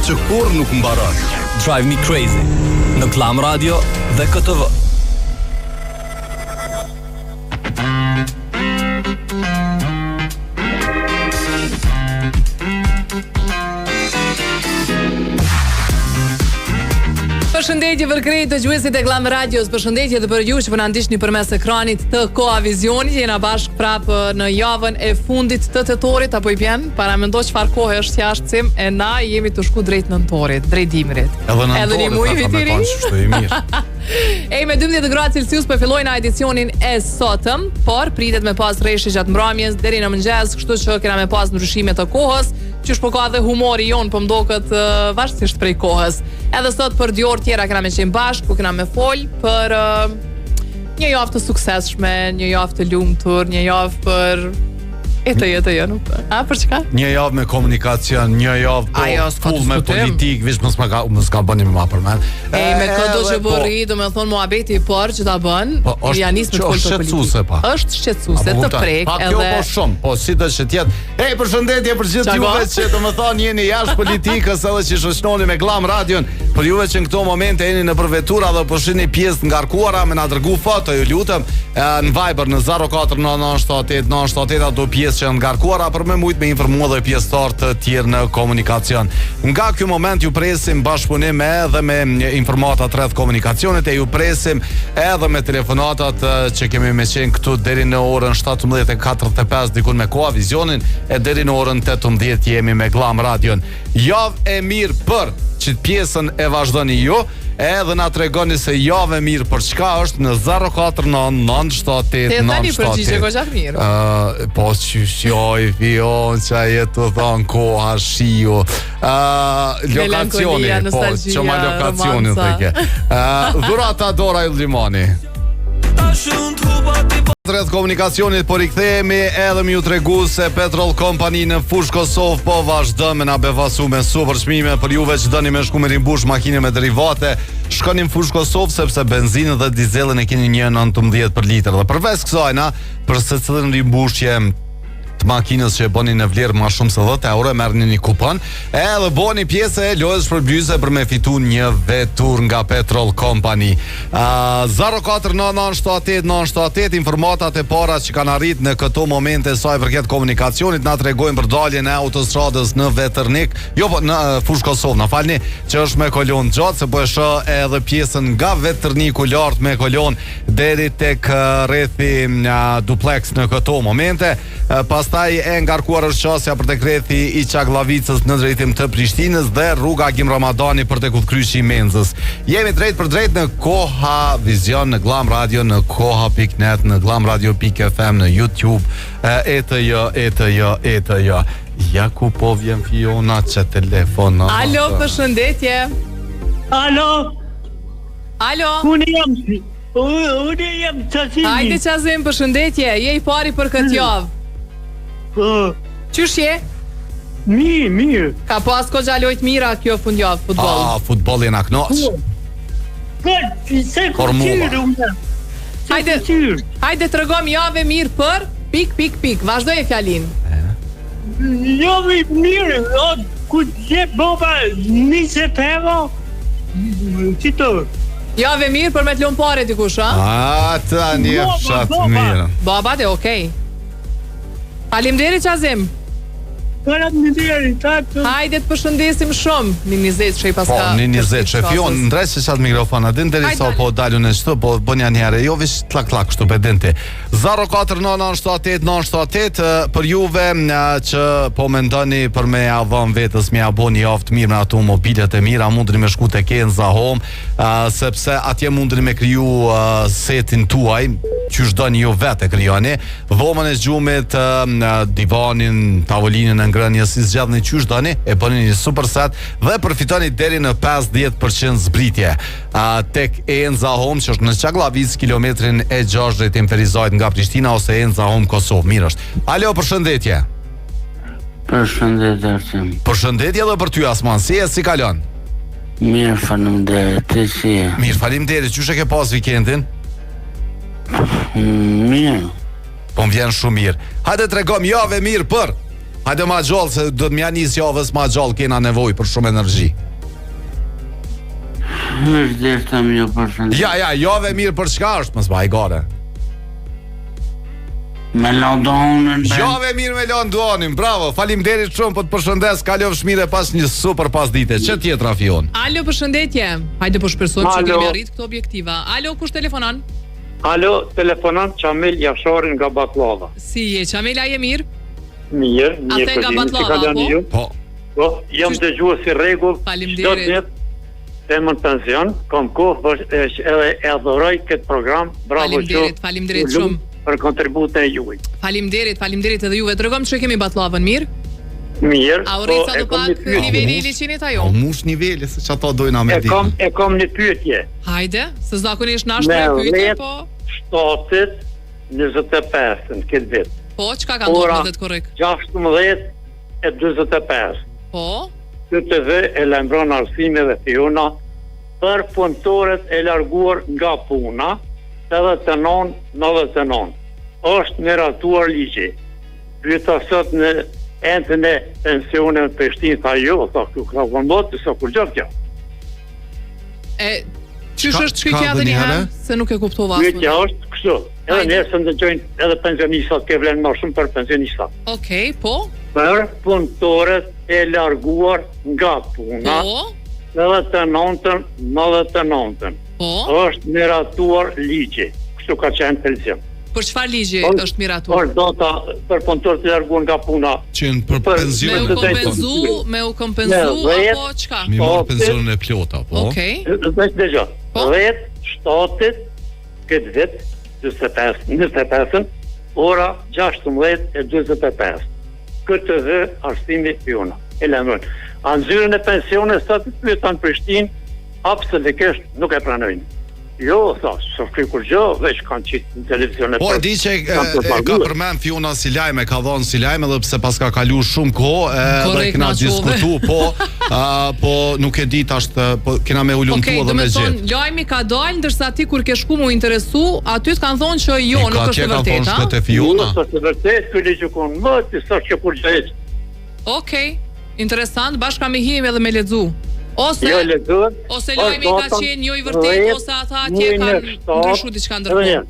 që kurrë nuk mbaron. Drive Me Crazy në Klan Radio dhe KTV. Përshëndetje për krejt dëgjuesit e Klan Radios, përshëndetje edhe për ju që po na ndiqni përmes ekranit të Koha Vizionit. Jena bashkë prapë në javën e fundit të tetorit apo i bjen? Paramendo çfarë kohe është jashtë sim e na jemi tu shku drejt nëntorit, drejt dimrit. Edhe nëntorit. Edhe një muaj vit i ri. Kështu i mirë. Ej, me 12 gradë Celsius po e fillojna edicionin e sotëm, por pritet me pas reshje gjatë mbrëmjes deri në mëngjes, kështu që kena me pas ndryshime të kohës, qysh po ka edhe humori jon po m'doket uh, varësisht prej kohës. Edhe sot për dy orë tjera kena me qenë bashkë, ku kena me fol për uh, një javë të suksesshme, një javë të lumtur, një javë për E të jetë jo, nuk. A për çka? Një javë me komunikacion, një javë po Ajo, s'ka full me diskutim. politikë, veç mos më ka mos ka bëni me ma përmend. E me këdo që Edhe po rri, do me thonë muhabeti i parë që ta bën, Po, është- ja nis me që të fol është për politikë. shqetësuese, pa. Është shqetësuese, Apo të kupton? prek Pa edhe kjo po shumë, po si do që të jetë. Ej, përshëndetje për gjithë Qa juve ka? që domethënë jeni jashtë politikës edhe që shoqnoni me Glam Radion. Për juve që në këto momente jeni nëpër vetura dhe po shihni pjesë të ngarkuara me na dërgu foto, ju lutem, e, në Viber në 049978 978 ato pjesë që janë ngarkuara për me mujt me informu edhe pjesëtar të tjerë në komunikacion. Nga ky moment ju presim bashkëpunim edhe me informatat rreth komunikacionit e ju presim edhe me telefonatat e, që kemi me qenë këtu deri në orën 17:45 dikun me Koha Vizionin e deri në orën 18 jemi me Glam Radion. Javë e mirë për që pjesën e vazhdoni ju edhe na tregoni se javë e mirë për çka është në 049 978 Te tani përgjigje 978. goxha mirë. Ë, po qysh joj, fion, që e të thonë koha, shiu. Ë, lokacioni, Melankolia, po, nostalgjia, që ma lokacionin romanca. theke. Ë, dhurata Dora Yll Limani. Rreth komunikacionit po rikthehemi edhe me ju tregu se Petrol Company në Fushë Kosovë po vazhdon me na befasu me super çmime për juve që doni me shku me rimbush makinë me derivate. Shkoni në Fushë Kosovë sepse benzinën dhe dizelin e keni 1.19 për litër dhe përveç kësaj na për secilën rimbushje të makinës që e bëni në vlerë më shumë se 10 euro, merrni një kupon edhe bëni pjesë e lojës shpërblyese për me fitu një vetur nga Petrol Company. Uh, 049978 informatat e para që kanë arrit në këto momente sa i përket komunikacionit na tregojnë për daljen e autostradës në Veternik, jo po në uh, Fushë Kosovë, na falni, që është me kolon gjatë se po e shoh edhe pjesën nga Veterniku lart me kolon deri tek eh, rrethi eh, duplex në këto momente. Eh, Pastaj e ngarkuar është qasja për tek rrethi i Çagllavicës në drejtim të Prishtinës dhe rruga Agim Ramadani për tek udhkryqi i Menzës. Jemi drejt për drejt në Koha Vizion në Glam Radio në koha.net në glamradio.fm në YouTube e të jo e të jo e të jo. Ja ku po vjen Fiona që telefon. Alo, përshëndetje. Alo, Alo. unë jam unë jam Qazimi. Hajde Qazim, përshëndetje. Je i pari për këtë javë. Po, Qysh je? mirë, mirë. Ka pas goxha lojë të mira kjo fundjavë futboll. Ah, futbolli na kënaq. Po, se Formula. kulturë unë jam. Se Hajde. kulturë. Hajde tregom javë e mirë për pik pik pik. Vazhdoje fjalinë. Jo, mi mirë, o, ku je baba 20 euro? Si të? Javë e mirë për me të lënë pare dikush, a? A, tani e Baba, fshat baba. mirë. Baba de, okej. Faleminderit Qazim. Faleminderit, atë. Hajde të përshëndesim shumë. Një 20 që i Po, paska. një 20 që fion, ndrejt se qatë mikrofon, a din deri Hajde, sa dale. po dalun e qëtu, po bën janë herë, jo vish tlak tlak kështu pe din ti. 049978 978 eh, për juve eh, që po mendoni për me ja dhën vetes me ja bo një javë të mirë me ato mobilet e mira, mundeni me shku te Kenza Home, eh, sepse atje mundeni me kriju eh, setin tuaj, qysh doni ju vetë e krijoni, dhomën e gjumit, eh, divanin, tavolinën e ngrënjes, si zgjedhni qysh doni, e bëni një super set dhe përfitoni deri në 50% zbritje. A, tek Enza Home që është në Çagllavicë, kilometrin e 6 drejtim Ferizajt nga Prishtina ose Enza Home Kosovë. Mirë është. Alo, përshëndetje. Përshëndetje Arsim. Përshëndetje edhe për ty Asman. Si je, si kalon? Mirë, faleminderit. Ti si je? Mirë, faleminderit. Qysh e ke pas vikendin? Mirë. Po më vjen shumë mirë. Hajde tregom javë e mirë për. Hajde ma gjallë se do të mja nis javës ma gjallë kena nevojë për shumë energji. Mirë deshta më ju përshëndet. Ja, ja, javë e mirë për çka është, mos baj gare. Me Londonën. Javë e mirë me Londonin, bravo. Faleminderit shumë, po të përshëndes. Kalofsh mirë e pas një super pasdite. Që tjetra Fion? Alo, përshëndetje. Hajde po shpresojmë që Alo. kemi arrit këto objektiva. Alo, kush telefonon? Alo, telefonon Qamil Jasharin nga Bakllava. Si je, Qamil, a je mirë? Mirë, A mirë the nga për dini, si Bakllava, kaloni po? ju? Po. Po, jam dëgjuar si rregull. Faleminderit. Çdo ditë jam në pension, kam kohë, po edhe e adhuroj këtë program. Bravo Faleminderit, qoftë. faleminderit Ju lumt shumë. Për kontributin e juaj. Faleminderit, faleminderit edhe juve. Tregom që kemi batllavën mirë. Mirë. A u rrit po, sa e do kam pak një pyetje. niveli i liqenit ajo? Po mush niveli se çato dojna me E ditë. kam e kam një pyetje. Hajde, se zakonisht na është Me me pyetje, 10, po 7 25 në këtë vit. po çka ka ndodhur Ora. në 10 korrik? 16 e 45. Po, QTV e lajmëron arsimi dhe Fiona për punëtorët e larguar nga puna 89 99. Është miratuar ligji. Pyeta sot në entën e pensioneve në Prishtinë, tha jo, tha kjo ka vëndot, sa kur gjë kjo. e qysh Ka- është ka çka edhe edhe një një herë herë? se nuk e kuptova as Pyetja më. është kështu. Edhe Hajde. njerëz ndëgjojnë edhe pensionistat ke vlen më shumë për pensionistat. Okej, po. Për punëtorët e larguar nga puna, Po, 89 99-ën. po. është miratuar ligji. Kështu ka qenë në televizion. Për çfarë ligji Është- është miratuar? Është data për punëtorët e larguar nga puna. Qenë për Për- Me pensionin. u të kompenzu, me u kompenzu Me dhjet- apo çka? Mi marr Po, pensionin e plota, po. Okej. Veç dëgjoj. Po. 10 7 këtë vit 45 25 ora 16 e 45. KTV arsimi Fiona. E lajmëron. A në zyrën e pensioneve sot pyeta në Prishtinë, absolutisht nuk e pranojnë. Jo, tha, s'u kry kur gjë, veç kanë qitë në televizion e Po e di që e, kanë e, ka propaguar. përmend Fiona si lajm, e ka dhënë si lajm edhe pse pas ka kalu shumë kohë, e, edhe Korrekt, kena na qove. diskutu, po, a, po nuk e di tash, të- po kena me hulumtu Okej, edhe do me me gjetë. thonë, lajmi ka dalë, ndërsa ti kur ke shku mu interesu, aty të kanë thonë që jo, E, nuk ka është atje e kanë thonë vërtetë, a? shkët e Fiona. Jo, s'është e vërtetë, ky ligj u kon më, ti s'është që kur gjë hiç. Okej, interesant, bashka me him edhe me lexu. Ose Jo lexuar. ose lajmi ka qenë jo i vërtetë, ose ata atje kanë ndryshu diçka Edhe ndërkohë. një.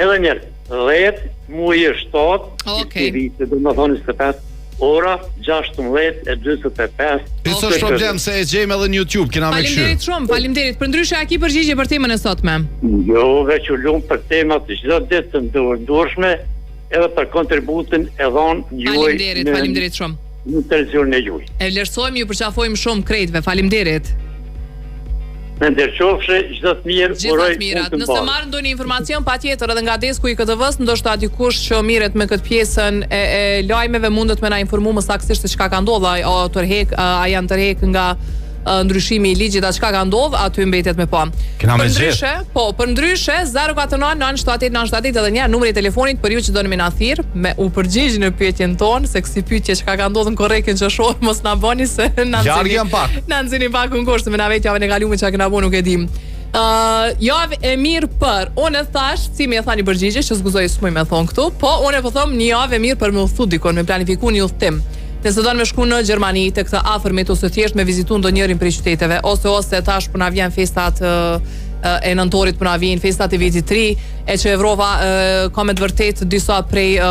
Edhe një. 10 muaji 7, Okej. i viti, do të thonë 25 ora 16 e 45. Ti s'është problem se e gjejmë edhe në YouTube, kena me këshyr. Faleminderit shumë, faleminderit. Për ndryshe a ki përgjigje për temën e sotme? Jo, veç u lum për temat çdo ditë të ndërndurshme, edhe për kontributin e dhënë juaj Faleminderit, në, faleminderit shumë. në televizionin e juaj. E vlerësojmë, ju përqafojmë shumë krejtve. Faleminderit. Me ndërqofshe, çdo të mirë, Gjitha uroj të mirat. punë të Nëse mbarë. marr ndonjë informacion patjetër edhe nga desku i KTV-s, ndoshta dikush që mirret me këtë pjesën e, e lajmeve mundet me na informu më saktësisht se çka ka ndodhur, a, a tërhek, a, a janë tërhek nga a, ndryshimi i ligjit, a çka ka ndodhur, aty mbetet me pa. Kena me Për ndryshe, po, për ndryshe 049 978 978 edhe një herë numri i telefonit për ju që doni me na thirr, me u përgjigj në pyetjen tonë, se kësi pyetje çka ka ndodhur në korrekin që shoh, mos na bëni se na Larg nxini- janë pak. Na nxini pak në kosht, me na vet javën e kaluar çka kena bën nuk e dim. Uh, javë e mirë për Unë e thash, si mi e tha një përgjigje Që s'guzoj s'muj me thonë këtu Po unë e po them një javë e mirë për me udhtu dikon Me planifiku një udhtim Nëse don me shku në Gjermani tek të afërmit ose thjesht me vizitu ndonjërin prej qyteteve ose ose tash po na vjen festat ë, ë, e nëntorit po na vjen festat e vitit 3 e që Evropa ë, ka me të vërtet disa prej ë,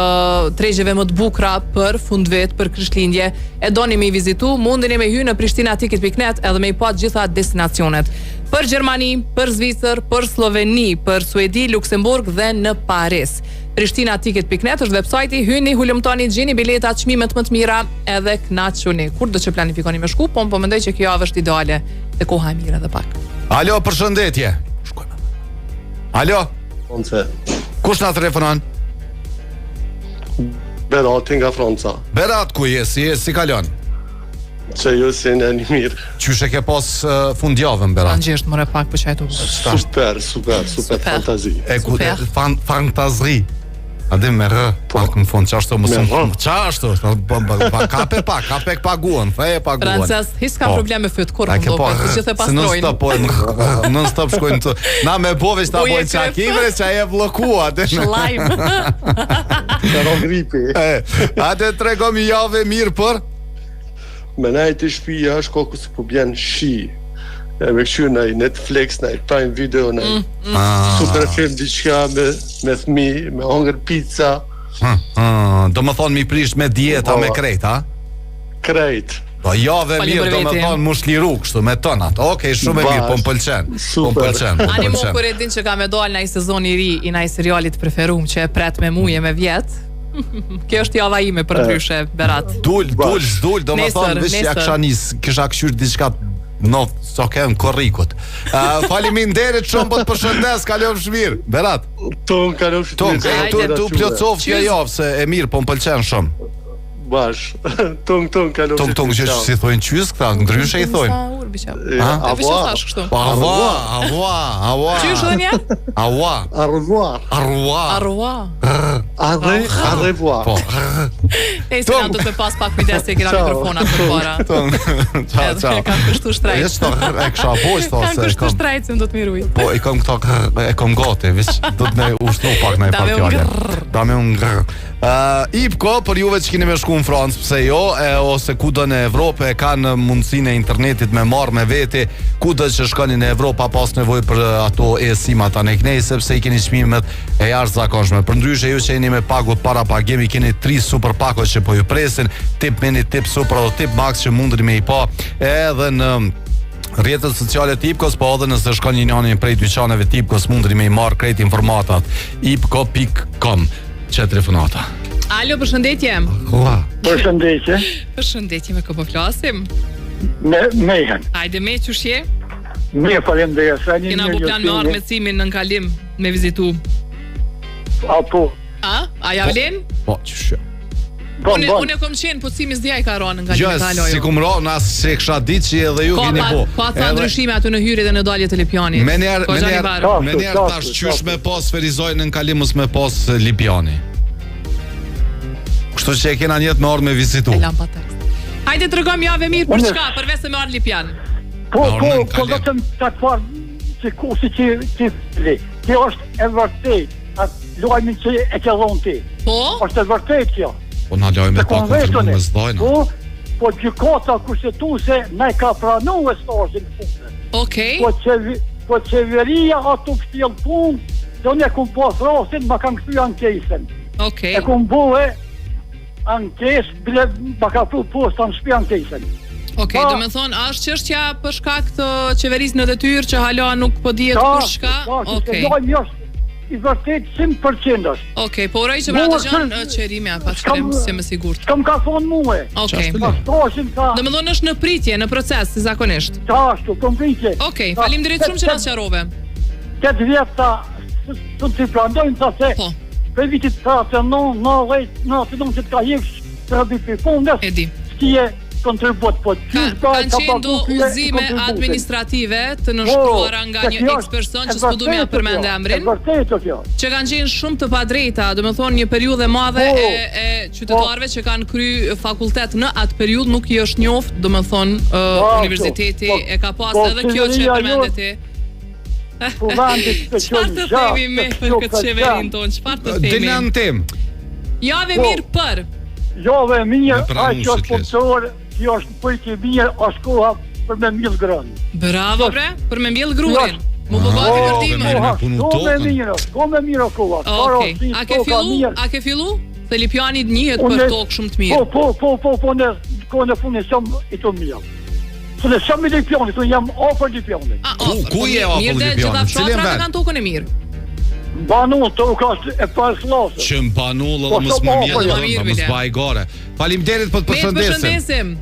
tregjeve më të bukura për fundvit, për Krishtlindje, e doni me i vizitu, mundeni me hy në prishtinatikit.net edhe me i pa të gjitha destinacionet. Për Gjermani, për Zvicër, për Sloveni, për Suedi, Luksemburg dhe në Paris. Prishtinatikit.net është websajti, hyni, hulumtoni, gjeni bileta, çmimet më të mira edhe kënaquni. Kur do që planifikoni me shku, po unë po mendoj që kjo javë është ideale dhe koha e mirë edhe pak. Alo, përshëndetje. Shkojmë. Alo, Fonce. kush na telefonon? Berati nga Franca. Berat ku je, si je, si kalon? Që ju si në një mirë. Qysh e ke pas uh, fundjavën Berat? Angjesht more pak po çaj tu. Super, super, super, Super. fantazi. E ku Super. fan, fantazi. A dim me r, pak në fund, qashtu mos Me më r. Qashtu, po po pa kape pak, kape paguan, the e paguan. Frances, hiç s'ka Po. problem me fyt kurrë, A ke më po, duket, të gjithë e se non pastrojnë. stop po, non stop shkojnë të. Na me bo veç ta Uje bojnë kryp. çakimre që ai e bllokua atë. Shllajm. Ka ro gripi. E, atë tregom i javë e mirë për Me nejt të shtëpia është kohë se po bjen shi. E me këshyrë naj Netflix, naj Prime Video, naj Mm, Ah. super film diçka me me fëmijë, me hongër pizza, Ah, do më thonë mi prish me dieta Po. me krejt, ha? krejt. Po javë e Falim mirë për do më veti. thonë mu shliru kështu me tonat. Okej, shumë e mirë, Bash. po më pëlqen. Po më Super. pëlqen, po më Ani mu pëlqen. kur e din që ka me dalë naj sezon i ri i naj serialit preferum që e pret me muje me vjet. Kjo është java ime për ndryshe, Berat. Dul, dul, dul, do më Nesër, thonë veç ja nesër. kisha nis, kisha këshyr diçka no, sa kem korrikut. Uh, faleminderit shumë po të përshëndes, kalofsh mirë. Berat, Ton kalofsh ton, mirë. tu tu plotsof kjo Qyz. javë se e mirë, po më pëlqen shumë. Bash. Tung tung kalofsh. Tung tung që si thonë qyz këta, ndryshe i thonë. Sa urë, biqa. Ha? E biqa thash kështu. Po ava, ava, ava. Qysh edhe një? Ava, Au revoir. arrua. Arrua. Arre, au revoir. Po. Nejse na do të pas pak kujdes se kena Ciao. mikrofonat përpara. Tung. Ciao, Edhe ciao. Kam kështu E shtrajt. çto e kisha po çto Kam se kështu kam. shtrajt se më do të mirujt. Po i kam këto e kam gati, veç do të me ushtru pak në Da pak me u fjalë. ngrrr. Da me u ngrrr. Ë Ipko për juve që keni me shku në Francë, pse jo, e, ose kudo në Evropë e kanë mundësinë e internetit me marr me veti, kudo që shkoni në Evropë pa pas nevojë për e, ato e-simat anë knej sepse i keni çmimet e jashtëzakonshme. Përndryshe ju që jeni me pagu para pagim i keni tri super pako që po ju presin, tip mini, tip super dhe tip max që mundeni me i pa edhe në rrjetet sociale të Ipkos, po edhe nëse shkoni një njërin prej dyqaneve të Ipkos mundeni me i marr krejt informatat ipko.com. Që telefonata. Alo, përshëndetje. Ua. Përshëndetje, Përshëndetje me kë po flasim. me Mehen. Hajde me qysh je? Mirë, faleminderit. Sa një Kena mirë bu plan me ardhë me cimin në kalim me vizitu. Apo, A? A ja vlen? Po, qysh. jo? bon, Unë bon. unë kom qenë, po cimi s'di ai ka rënë në kalim Jo, me ta alo. si kum ra, na se kisha ditë që edhe ju Ka keni pa, po. ka ca ndryshime aty në hyrje dhe në dalje të Lipjanit. Me njerë, Ka me gjani njerë, barë. Ka. me njerë Ashtu, tash ashtu, qysh ashtu. me pas Ferizoj në kalim mos me pas Lipjani. Kështu që e kena njet me ardhë me vizitu. E lam pa tekst. Hajde tregom javë e mirë për Unë- çka, përveç se me ardhë Lipjan. Po, Orë po, në po kalim. vetëm ta të parë që kursi që që fli. Kjo është e vërtet. Atë lajmin që e ke dhënë ti. Po? Është e vërtet kjo. Po na lajme Të pa konfirmu konvertën. me zdajna. Po, po gjykata kushtetuese na e ka pranuar stazhin e punës. Okej. Po qevi, po qeveria ato kthjell punë, se unë e kum pas rastin, ma kanë kthy ankesën. Okej. E kum bue ankesë, bile ma ka pru posta në shtëpi ankesën. Okej, Pa. do me thonë, a është çështja për shkak të qeverisë në detyrë që hala nuk po dihet kush ka? Okej. Okej. Lajmi është i vërtet 100% është. Okej, po uroj që më Mua, dëgjon së- qerimja, pa s'kam- qerim, si më sigurt. S'kam ka thonë mue. Okej. Qashtu Pa stazhin ka Do me thonë është në pritje, në proces, si zakonisht. qashtu, kompritje. Okej, faleminderit shumë që na sqarove. Këtë vjet tha, së të pranojnë, tha se Po, për vitit 39, 90, 99 që të ka hjeksh të rëbi për punës, e di. s'kije kontribut, po Ka, qysh pra kanë ka qenë do pagu krye udhëzime kontributin. administrative të nënshkruara Po, nga se një kjo ex person është që s'po du m'ja e vërtetë përmend kjo, emrin, E vërtetë kjo. që kanë qenë shumë të padrejta, do me thonë një periudhë e madhe Po. e, e qytetarëve që kanë kry fakultet në atë periudhë nuk i është njoft, do me thonë uh, Po, universiteti po, e ka pas po, edhe kjo që e qeveria përmende jo- ti. Po vendit të Çfarë të themi me për këtë qeverinë tonë? Çfarë të themi? Dilna në temë. Javë Po. mirë për. Jave mirë, Me pranu ai që është si t'les. punëtor, kjo është pujtë mirë, është koha për me mjell grën. Bravo bre, për me mbjell grurin. Mu po Ah, gati për po, dimër. mirë, me punu Ko me tokën. mirë, ko me mirë koha. Okej. A ke fillu? A ke fillu? Se Lipjani njihet për Unë- tokë shumë të Po, mirë. po, po, po, po, në kohën e fundit jam i të mirë. Se në jam i Lipjanit, unë jam afër Lipjanit. A, Ku- ofër, ku po je mirë, afër Mirë dhe Lipjanit? gjitha Cilin fshatrat e vend? kanë tokën e mirë. Banu, toka është e paslasë. Që më banull edhe Po, mos shumë më afër, mjellë, jo. Mirë, mos bile. baj gore. Faleminderit po të Me të përshëndesim. përshëndesim.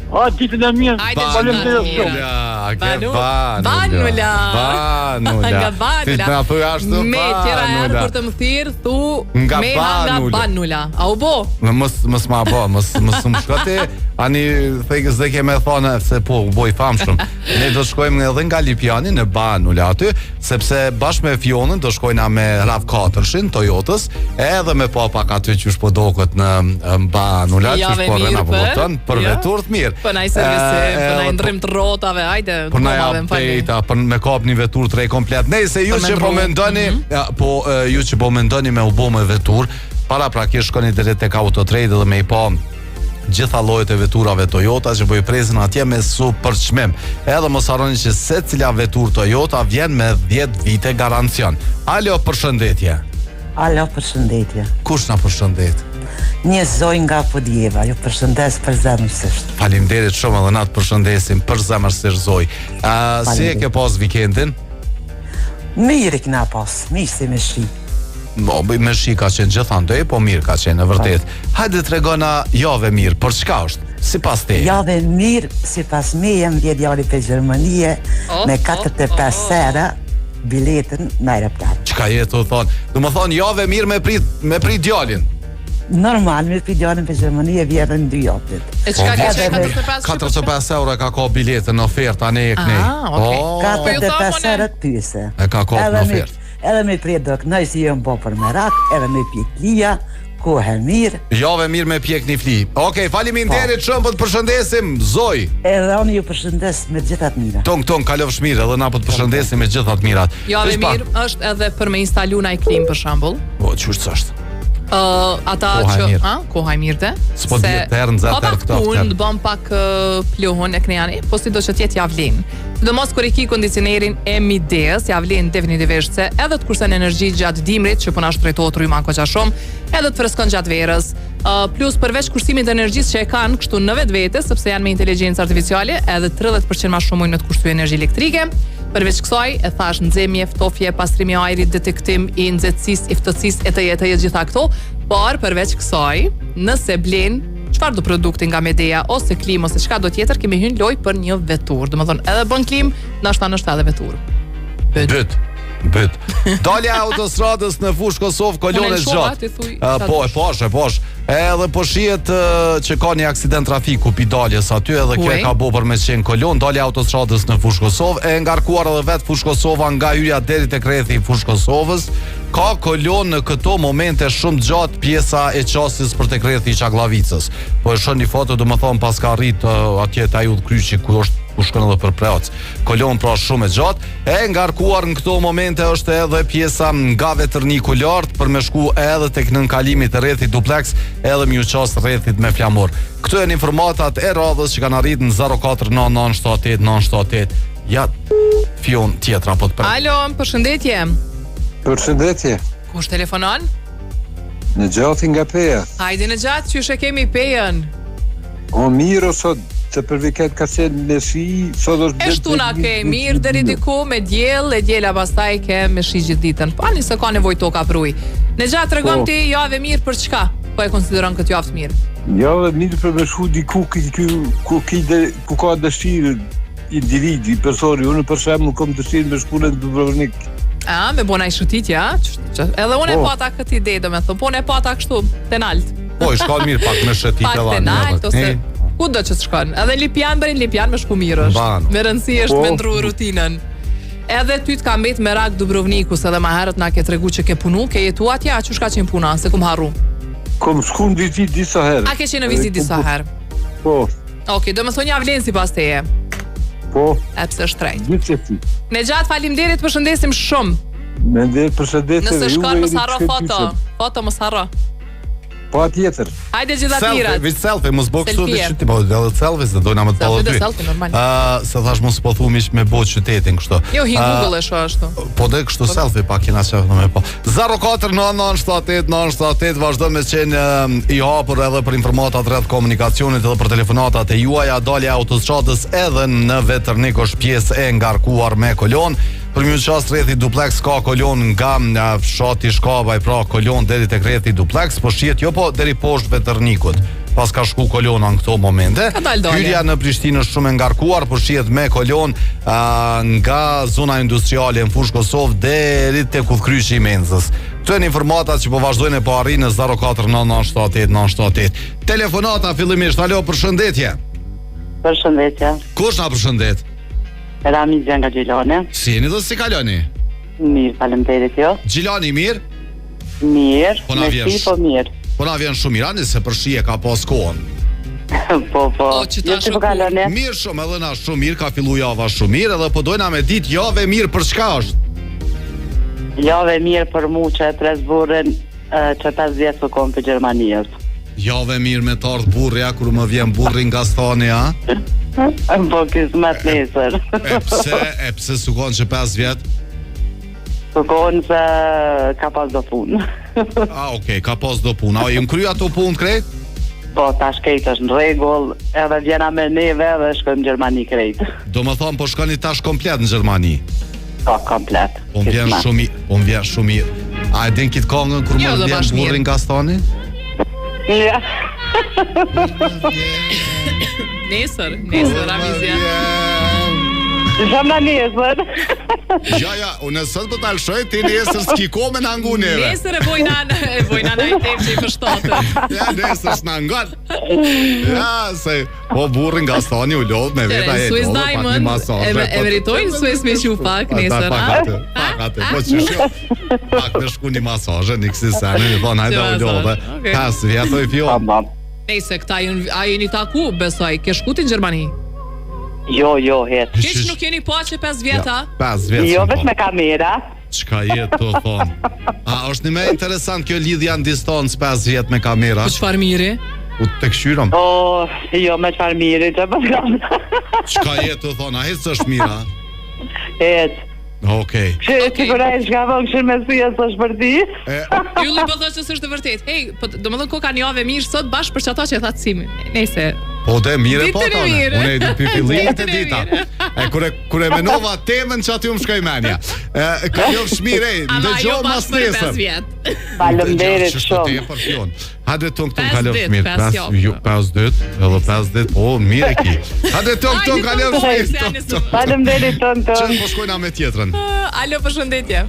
A, ditën e mirë, Hajde, faleminderit gjithë shumë. Ja, ke Banu- Banula. Banula. Banula. Nga Banula. Ti na thuj ashtu Me tjera herë Banula. kur të më thirr, thu Nga Meha nga Banula. Banula. A u bo? Në mos mos ma bo, mos mos më shko ti. Ani thekë s'de ke me thonë se po u boj famshëm. Ne do shkojmë edhe nga Lipjani në Banula aty, sepse bashkë me Fionën do shkojna me RAV4-shin Toyotës, edhe me pa pak aty qysh po doket në në Banula, Javë qysh po mirë rrena po për- kupton, për Ja. veturë të mirë. Për naj servisim, E, për naj edhe po- ndrim të rrotave, hajde, Për na gomave, më falni. update për me kap një veturë të re komplet. Nëse ju Për me që po ndru. mendoni, Mhm. ja, po e, ju që po mendoni me u bo me veturë, para prakisht shkoni deri tek Autotrade dhe me i pa gjitha llojet e veturave Toyota që po i presin atje me super çmim. Edhe mos harroni që secila veturë Toyota vjen me 10 vite garancion. Alo, përshëndetje. Alo, përshëndetje. Kush na përshëndet? Një zoj nga Podjeva, ju përshëndes për zemërsisht. Faleminderit shumë edhe na të përshëndesim për zemërsisht Zoj. Ë, si e ke pas vikendin? Mirë i kena pas, mirë si me shi. Po, bëj me shi ka qenë gjithandej, po mirë ka qenë, në vërtet. Hajde tregona javë e mirë, për çka është? Sipas teje. Javë e mirë, si pas meje më vjen djali për Gjermanie Oh, me oh, 45 oh. euro biletën në aeroplan. Çka je tu thon? Do më thonë javë e mirë me prit me prit djalin. Normal, me prit djalin për Gjermanie vjen edhe në dy javë. E çka Po, ke qenë edhe- 45? 45 euro ka ka biletën në ofertë tani e kënej. Ah, okay. Po, Po ju 45 thom, euro të pyese. E ka kap Edhe në me- ofertë. Edhe me prit do kënaj si jam bo për merak, edhe me pjeklia, kohë e mirë, Javë e mirë me pjek një fli. Okej, faleminderit shumë po të përshëndesim, Zoj. edhe unë ju përshëndes me të gjitha të mira. Tong tong kalofsh mirë edhe na po të përshëndesim me gjitha të mirat. Javë e Veç pak. mirë është edhe për me instalu naj klim për shembull. Po, çush s'është. Ë, ata Koha e që, mirë. a, koha e mirë te. S'po Se dihet herë nxehtë, ka herë pak ftohtë, punë, herë. bën pak ë, pluhun e knejani, po sido që të jetë ja vlen. Sidomos kur e ki kondicionerin e Mideas, ja vlen definitivisht se edhe të kursen energji gjatë dimrit që po na shtrejtohet rryma koqa shumë, edhe të freskon gjatë verës. Uh, plus përveç kursimit të energjisë që e kanë kështu në vetvete, sepse janë me inteligjencë artificiale, edhe 30% më shumë mujnë me të kursye energji elektrike. Përveç kësaj, e thash nxehmje, ftofje, pastrimi i ajrit, detektim i nxehtësisë, i ftohtësisë e të e të gjitha këto, por përveç kësaj, nëse blen çfarë do produkti nga Medea ose klim ose çka do tjetër, kemi hyrë në lojë për një veturë. Domethënë, edhe bën klim, ndoshta ndoshta edhe veturë. Byt. Byt. Byt. Dalja e autostradës në Fushë Kosovë kolone Unë e lëshova, gjatë. ti thuj Ë, sa po, e dush. posh, e posh. Edhe po shihet ë, që ka një aksident trafiku pi daljes aty edhe kjo e Kuj? ka bo për me qenë kolon dalja e autostradës në Fushë Kosovë e ngarkuar edhe vetë Fushë Kosova nga hyrja deri tek rrethi i Fushë Kosovës. Ka kolon në këto momente shumë gjatë pjesa e qasjes për tek rrethi i Çagllavicës. Po e shoh një foto, domethënë pas ka arrit ë, atje te ai udhkryqi ku është ku shkon edhe për Preoc. Kolon pra shumë e gjatë, e ngarkuar në këto momente është edhe pjesa nga Vetërniku lart për me shku edhe tek nënkalimi të rrethit duplex, edhe më ju qas rrethit me flamur. Këto janë informatat e radhës që kanë arritur në 049978 978. Ja Fion tjetra po të pret. Alo, përshëndetje. Përshëndetje, Kush telefonon? në gjati nga Peja. Hajde në gjatë, qysh e kemi pejën. O mirë o sot, se për vikend ka qenë me shi, sot është... E shtuna ke mirë deri diku me diell, e diela pastaj ke me shi gjithë ditën. Po ani se ka nevojë toka për ujë. Në gjatë tregon Po. ti javë e mirë për çka? Po e konsideron këtë javë të mirë. Javë mirë për me shku diku ku, ku, ku, ki dhe, ku ka dëshirë individi, personi. Unë për shembull kam dëshirë me shku në Dubrovnik. A, me bona i shëtitje, a? Që- që- Edhe unë e Po. pata këtë ide, domethënë, po unë e pata kështu te nalt. Po, i shkon mirë pak me shëtit Pak edhe te ani, nalt edhe. ose ku do që të shkon. Edhe në Lipjan bëri në Lipjan me shku mirë është. Bano. Me rëndësi është Po. me ndru rutinën. Edhe ty të ka mbet merak Dubrovniku, se edhe më herët na ke tregu që ke punu, ke jetu atje, a qysh ka qenë puna, se kum harru. Kom shku në vizitë disa herë. A ke qenë në vizitë Edhe disa kom- herë? Po, Okej, do më thonë ja vlen sipas teje, po, e pse është drejt. gjithsesi. Ne gjatë faleminderit, përshëndesim shumë. Me nder përshëndetje Nëse dhe shkon juve mos jeni harro të foto. shkëlqyeshëm. Foto mos harro. Pa tjetër. Hajde gjitha Selfie, mirat. veç selfie, mos bë kështu Selfie. veç ti po edhe selfie se dojna më të Selfie pallë dhe dy. selfie, normal. Ë, se thash mos po thu miq me bo qytetin kështu. Jo, hi Ë, Google e shoh ashtu. Po dhe kështu selfie pak kena qef në me po. 049978 vazhdon me qenë ëm, i hapur edhe për informatat rreth komunikacionit edhe për telefonatat e juaja, dalja e autostradës edhe në Vetërnik është pjesë e ngarkuar me kolon. Për një qast rrethi duplex ka kolon nga nga fshati Shkabaj, pra kolon deri tek rrethi duplex, po shihet jo po deri poshtë Vetërnikut. pas ka shku kolona në këto momente. Ka dalë dalje. Hyrja në Prishtinë është shumë e ngarkuar, po shihet me kolon a, nga zona industriale në Fushë Kosovë deri te udhkryqi i Menzës. Këto janë informatat që po vazhdojnë e po arrijnë në 049978 978. Telefonata fillimisht. Alo, përshëndetje. Përshëndetje. Kush na përshëndet? Ramizja nga Gjilani. Si jeni dhe si kaloni? Mirë, faleminderit jo. Gjilani mirë? Mirë, Po na me vjen si sh- po mirë. Po na vjen shumë mirë, ani se për shi e ka pas kohën. po, po. O, që Jo tash si po o kur. kaloni? Mirë shumë, edhe na shumë mirë, ka fillu java shumë mirë, edhe po dojna me ditë jave mirë për çka është. Javë e mirë për mu që e pres burrin e, që 5 vjet po kom për Gjermanisë. Jave mirë me të ardhë burri, a kur më vjen burri nga stani, a? Po kismet nesër. E pse, e pse su konë që 5 vjet? Po kohën se ka pas do punë. A, okej, ka pas do punë. A, jëm kry ato punë krejt? Po tash krejt është në rregull, edhe vjena me neve dhe shkojmë në Gjermani krejt. Do më thonë, po shkoni tash komplet në Gjermani. Po komplet. Po më vjen Kismet. shumë mirë, po më vjen shumë mirë. A e din kitë kongën kur Jo, më do vjen bash mirë. burri nga stani? Ja. Nesër, nesër Ramizja. Jam na nesër. Ja, ja, unë sot po ta lëshoj, ti nesër s'ki kohë me na ngu neve. Nesër e bojna e bojna na i temë që i përshtatet. Ja, nesër s'na ngon. Ja, se po burri nga stani u lodh me veta e Swiss lodh, pak një Diamond masazh, e, e po- meritojnë Swiss me qu pak Pa, nesër, pak a? aty, pak aty, po që shjo. Pak me shku një masazhe, një kësi sene, i thonë, hajde Që u lodhe. masazh, okej. Pas, vjetoj fjo. Tamam. Nejse, këta jën, a jeni taku, besoj, ke shku ti në Gjermani? Jo, jo, het. Keq nuk jeni pa që 5 vjet, a? Pas vjet. Jo s'm veç po. me kamera. Çka jetë të thonë? A është një më interesant kjo lidhja në distancë 5 vjet me kamera? Po çfarë miri? U të këshyrëm. Po, jo me çfarë miri që po kam. Çka jetë të thonë? A hiç s'është mirë, a? Het. Okej. Kë Okej. okay. sigur ai s'ka vënë kështu me syja s'është për ti. E, Ylli po thotë që s'është e vërtet. Hej, po do të thënë ko kanë javë mirë sot bash për çato që e thatë Simi. Nejse. po dhe mirë po Ditën e tone. mirë. Unë e di pi fillimit e Ditën e dita. mirë. E kur e kur e menova temën që aty më shkoi mendja. E kalofsh mirë, ej, Ama jo ndëgjoj bash mas për 5 nesër. vjet. Faleminderit Që shto shumë. tepër fjon. Hajde ton këtu Pesë kalofsh ditë, mirë. pesë Pesë javë. jo, 5 ditë, edhe 5 ditë. Po, mirë e ki. Hajde ton këtu Hajde, kalofsh ton, mirë. se ton, janë ton. Faleminderit ton ton. Që po shkojna me tjetrën. Alo, përshëndetje.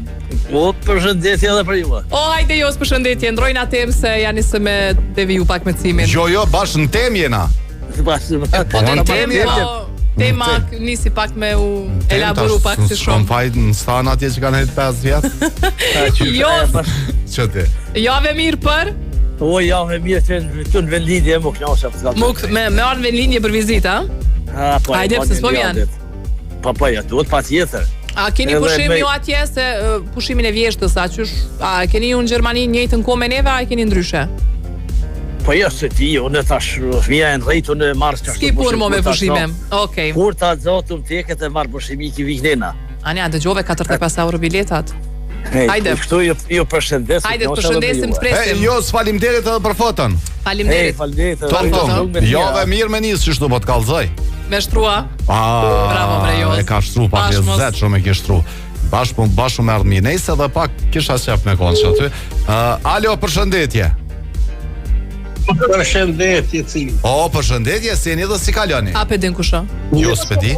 Po, përshëndetje edhe për ju. O, hajde Jos, përshëndetje. Ndrojna temë se janë se me deviju pak me cimin. Jo, jo, bash në temë jena. Pas, Po, në te temë tema, jena. tema nisi pak me u elaboru pak si S'kam shumë. fajt në stan atje që kanë het 5 vjet. Jos, Që ti? javë mirë për O, javë e mirë që në këtu në vendlindje më knaqsha. mu me me ardhë në vendlindje për vizitë, a? Ha, po. Hajde, po, pse s'po një vjen? javë. Po, po, ja, duhet pa tjetër. A keni Edhe pushim me- ju atje se ë, pushimin e vjeshtës, a qysh, a keni ju në Gjermani njëjtën kohë me neve, a e keni ndryshe? Po jo, se ti, unë tash, fëmija e në rejt, unë e marrë qashtu S'ki punë mo me kur ta pushime. zot- Okej. Kur ta zotëm teket e marrë pushimi, ki viknena. Anja, dëgjove 45 euro biletat. Hej, Hajde. Kështu ju, ju përshëndes. Hajde, të knaqsha edhe me përshëndesim, juve. të presim. E, jo, faleminderit edhe për foton. Hej, Faleminderit. faleminderit. Tom, edhe tom, rrugë me tjera. jave mirë me nisë që shtu po të kallzoj. Me shtrua. Ah, Bravo, bre, Jos. E ka shtru pak Bash mos- lezet shumë e ke shtru. Bash po bash shumë erdh mirë. Nejse edhe pak kisha qef me konë që aty. Uh, alo, përshëndetje. Përshëndetje cili. O, përshëndetje, si jeni dhe si kaloni? A pe din kush ë? Jo, s'pe di.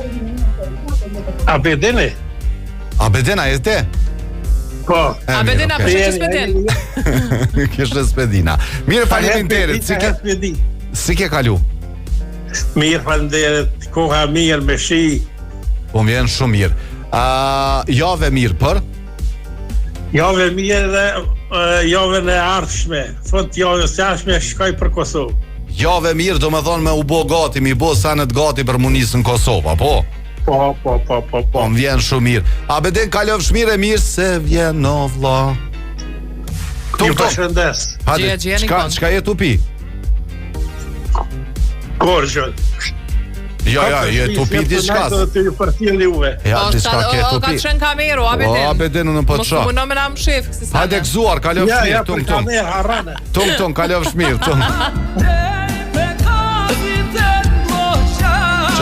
A bedene? A bedena je te? Po. E, A pe mirë, din a okej. përshë që s'pe din? Kishte s'pedina. Mirë, faleminderit. Si ke ke si ke kalu? Mirë, faleminderit. Koha mirë me shi. Po më vjen shumë mirë. Uh, jave mirë për? Javë mirë dhe e, javën e ardhshme. Fund javës së ardhshme shkoj për Kosovë. Jave mirë do me thonë me u bo gati, mi bo senet gati për munisë në Kosovë, apo? Po, po, po, po, po. Po më vjen shumë mirë. A beden kalofsh mirë e mirë se vjen o vlla. Tum Ju tum. përshëndes. Hajde, Gjeja, gjeja, çka Nikon. çka je tu pi? Korgjën. Jo, jo, je tu pi diçka. Të ju përcjell juve. Ja, O, diçka sta- ke o, tu Ka pi. qenë kamero, a O, bedin. beden unë po Mos të shoh. mundo me na mshef kësi sane. Hajde gëzuar, kalofsh Ja, ja, mirë, tum për tum. kamerë, harrane. Tum tum, kalofsh mirë, tum.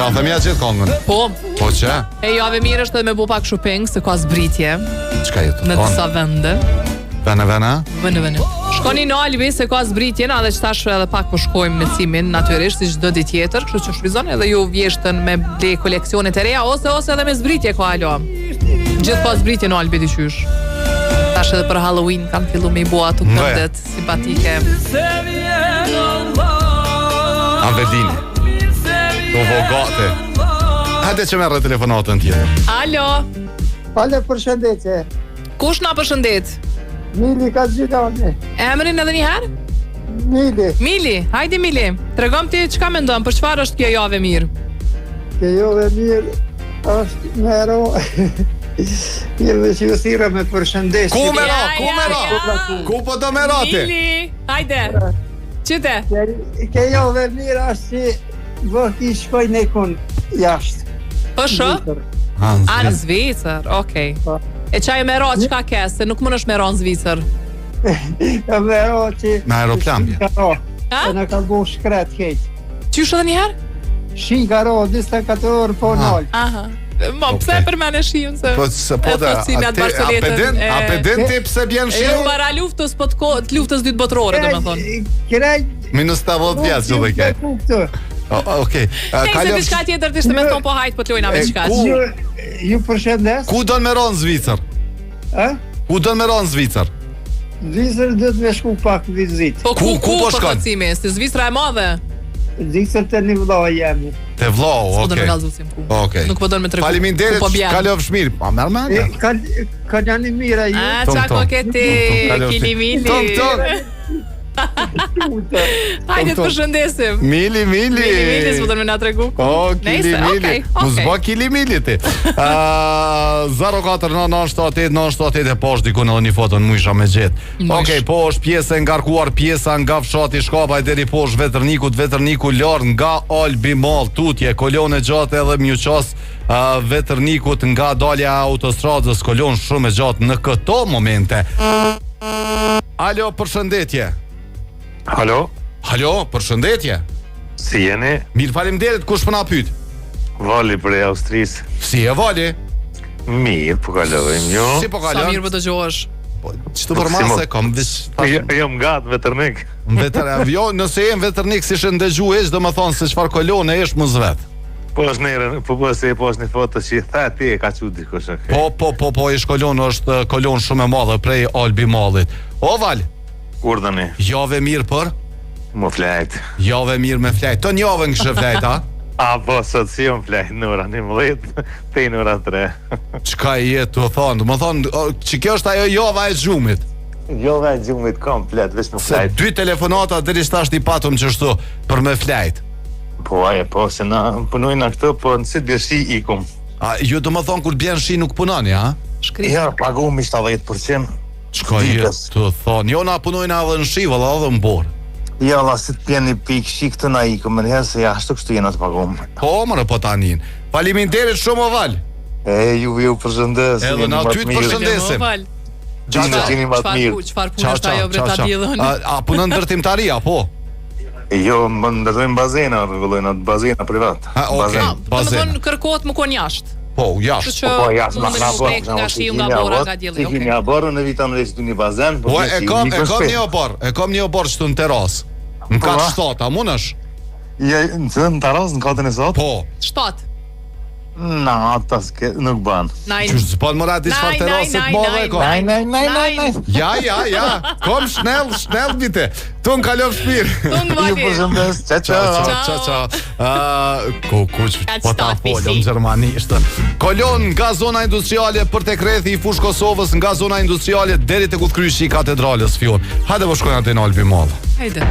Qa them ja gjithë kongën. Po, Po që? e javë mirë është edhe me bo pak shopping se ka zbritje Çka je tu? në thonë? disa vende. Vene vene? Vënë vënë. Shkoni në Albi se ka zbritjen, edhe që tash edhe pak po shkojmë me cimin natyrisht si çdo ditë tjetër, kështu që shfrytëzoni edhe ju vjeshtën me ble koleksionet e reja ose ose edhe me zbritje ka alo. Gjithë ka zbritje në Albi diqysh. Tash edhe për Halloween kanë fillu me i bo ato këndet simpatike. Avedini. Po vogate. Hajde që merre telefonatën tjetër. Alo. Alo, përshëndetje. Kush na përshëndet? Mili ka Gjilani. Emrin edhe një herë? Mili. Mili, hajde Mili. Tregom ti çka mendon, për çfarë është kjo javë e mirë? Kjo javë e mirë është me ro. Një dhe që ju thirra me përshëndes. Ku me ro, ku me ro? Ku po do me ro ti? Mili, hajde. Qite. Kjo javë e mirë është që vëh i shkoj në kun jashtë. Po sho? A në Zvicër, okej. Po. E çaj me ra çka ke, se nuk mundesh me ra në Zvicër. E me ra që Me aeroplan bje. Ka ra. E na ka bo shkret krejt. Qysh edhe një herë? Shi ka ra 24 orë po nal. Aha. Mo, pse e përmene shiun se? Po se po da. A pe din, a pe din ti pse bjen shiu? Jo para luftës, po të kohë të luftës dytë botërore, domethënë. Krejt Minus 80 vjet që dhe ke. Okej. Kalon diçka tjetër të ishte me thonë po hajt po të lojna me çka. Ju ju përshëndes. Ku don me ra në Zvicër? Ë? Ku don me ra në Zvicër? Zvicër do të me shku pak vizit. Po ku ku, ku po, po shkon? Po si Zvicra e madhe. Zvicër te një vëlla jemi. Te vllau, okay. Po do me kallzu ku. Okej. Nuk po don me tregu. Faleminderit. Po Kalofsh mirë. Pa merr më. Ka ka janë mirë ai. A çka koketi kili mili. Tom tom. Hajde të përshëndesim. Mili, mili. Mili, mili, s'po don me na tregu. O, kili, mili. Mos bë kili, mili ti. Ë 049978 978 e poshtë dikun edhe një foto në mujsha me gjet. Okej, po është pjesë e ngarkuar pjesa nga fshati Shkapaj deri poshtë Vetërnikut, Vetërniku lart nga Albi Mall tutje, kolonë e gjatë edhe m'ju qas uh, Vetërnikut nga dalja e autostradës, kolonë shumë e gjatë në këto momente. Alo, përshëndetje. Halo. Halo, përshëndetje. Si jeni? Mirë, faleminderit, kush po na pyet? Vali prej Austrisë. Si je Vali? Mirë, po kalojmë, jo. Si po kalon? Sa mirë po dëgjohesh. Po, çto për po, masë kam veç. Jo, jam gat Vetërnik. Vetër, jo, nëse je në Vetërnik si shë ndëgju hiç, domethënë se çfarë kolone është mos vet. Po është nërë, po po se po është një foto që i tha ti e ka çu dikush, okay. Po po po po ish kolonë është kolonë shumë e madhe prej Albi Mallit. O Val. Urdhëni. Javë e mirë për Me flajt. Javë e mirë me flajt. Ton javën kishe flajt, a? A po sot si jam flajt në ora 11 te në ora 3. Çka je tu thonë? Domethonë që kjo është ajo java e gjumit. Java e gjumit komplet, veç me flajt. Se dy telefonata deri tash i patëm qështu për me flajt. Po aje, po, se na punojna këtu, po në si të bjen shi ikum. A, ju domethonë kur bjen shi nuk punoni, a? Shkri. Ja, paguhemi 70%. Çka je tu thonë? Jo, na punojna edhe në shi, valla, edhe në borë. Jo, valla, si të bjen një pikë shi këtu na ikum, më njëherë se jashtë kështu jena të pagum. Po, more, po tanin. Faleminderit shumë, o Val. E, ju ju përshëndes. Edhe na ty të përshëndesim. Çfarë jeni më të mirë. Çfarë punë është ajo bre ta diellën? A, a punon ndërtimtari apo? Jo, më ndërtojmë bazena, rregullojnë atë bazena privat. Ha, okay. Bazen. Domethonë kërkohet me kon jashtë. Po, jashtë. Po, po, jashtë, na na po, nga shiu, nga bora, nga dielli, okay. Kemi oborr në vit anë veç një bazen, po, po e kam, e kam një oborr, e kam një oborr këtu në terrasë. Në po, kat 7, a mundesh? Ja, në cilën terrasë, në katën e 7? Po. 7. Na, ata s'ke, nuk ban. Qysh s'ban more aty çfarë terrasë të madhe ka. Naj, naj, naj, naj, naj. Ja, ja, ja. Kom schnell, schnell bitte. Tung kalofsh mirë. Tung vali. Ju përshëndes. Ciao, ciao. Ciao, ciao. Ë, ku ku po ta folëm gjermanisht. Kolonë nga zona industriale për tek rrethi i Fushë Kosovës nga zona industriale deri tek udhkryqi i katedralës Fion. Hajde po shkojmë aty në Albi Mall. Hajde.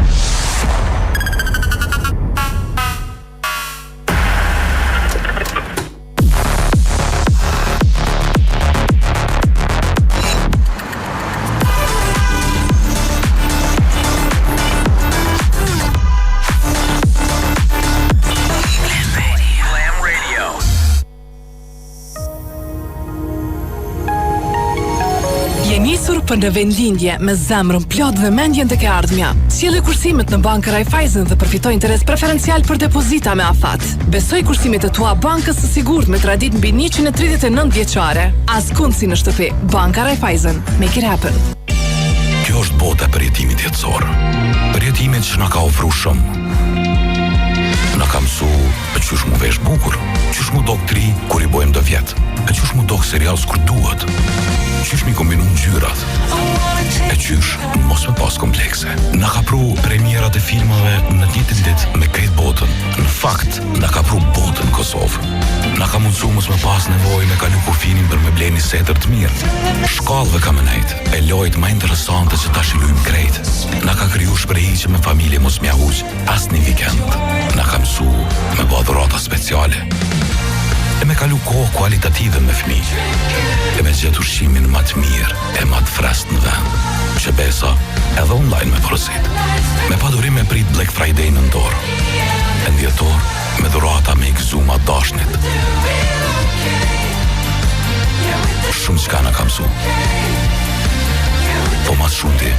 Je nisur për në vendlindje me zemrën plot dhe mendjen tek e ardhmja. Sjelli kursimet në Bankën Raiffeisen dhe përfito interes preferencial për depozita me afat. Besoji kursimet e tua bankës së sigurt me traditë mbi 139 vjeçare. Askund si në shtëpi. Banka Raiffeisen. Make it happen. Kjo është bota e përjetimit jetësor. Përjetimit që na ka ofru shumë. Na ka mësu e qysh mu vesh bukur, qysh mu dok t'ri kur i bojmë do vjet, e qysh mu dok serioz kur duhet, qysh mi kombinu ngjyrat, e qysh mos me pas komplekse. Na ka pru premierat e filmave në të njëjtën ditë me krejt botën. Në fakt, na ka pru botën në Kosovë. Na ka mundësu mos me pas nevojë me kalu kufinin për me ble një setër të mirë. Shkallëve ka me nejt, e lojët ma interesante që tash i lujmë krejt. Na ka kriju shprehi që me familje mos m'ja huq asnjë vikend. Na ka mësu me ba dhurata speciale. E me kalu kohë kualitative me fmi. E me gjetë ushqimin ma të mirë e ma të freskët në vend. Që besa edhe online me porosit. Me padurim me prit Black Friday në nëntor. E në dhjetor me dhurata me i gëzu ma t'dashnit. Shumë çka na ka mësu. Po ma s'shumti,